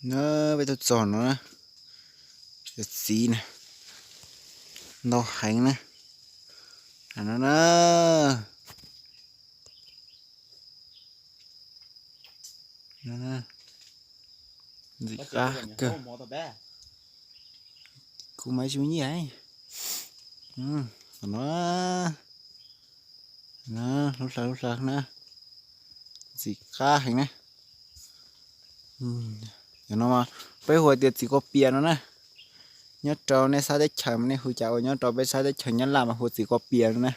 Na, peb tuaj txog no na, cov txiv na, ntau heev na. No na, ntxim qab kawg. Kuv mas tsis muaj nyiaj. No, lub hlawv lub hlawv na, ntxim qab heev na. Cov no peb hu tias txiv kua pias no na. Nyob rau nej sab teb chaws mas nej hu cas ua, nyob rau peb sab teb chaws Nyab Laj mas hu txiv kua pias no na.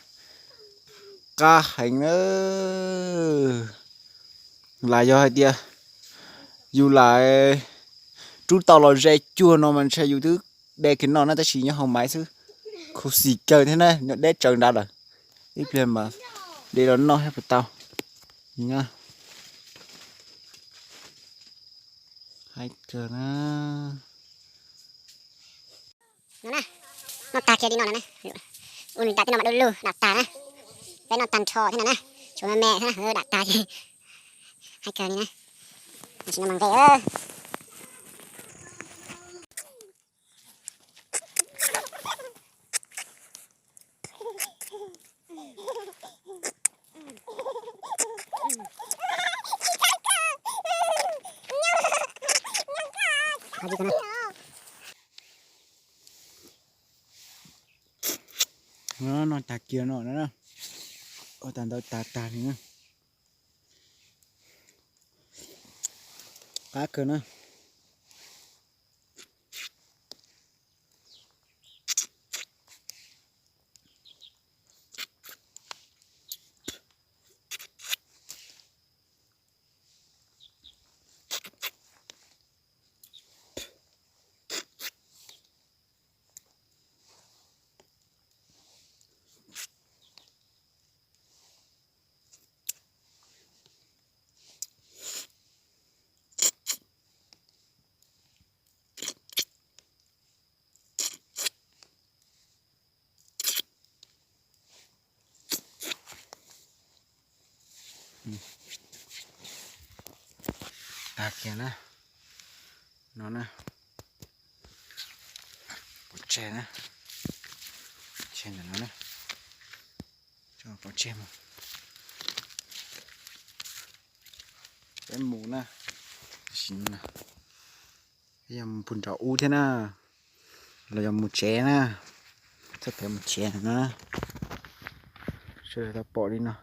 Qab heev na. Lam yog hais tias yus lam rub tau los ze cuag no mas ntshe yus twb de kiag noj na, tab sis nyob hauv maiv xwb. Khuv xim kawg thiab na, nyob deb tsaws nrad lawm. Ib pliag mas de los noj thiab puas tau. Haib kawg na. No na, noj tag kiag li no lawm na. Ua nws dam tej no mas du lug dam tag na. Peb noj tag nrho thiab no na. Tshuav me me thiab na, dam tag ces haib kawg li na. Tam sim no mas nqe. No tag kiag no na, ua tag ntawd tag tag li na. Qab kawg na. Tag kiag na. No na. Pov tseg na. Tseg ntawm no na. Pov tseg mus. Peb mus na. Tam sim no peb yog mus puag nram ub thiab na, los yog mus tsev na. Txoj kev mus tsev no na. Sawv daws tau pom li no.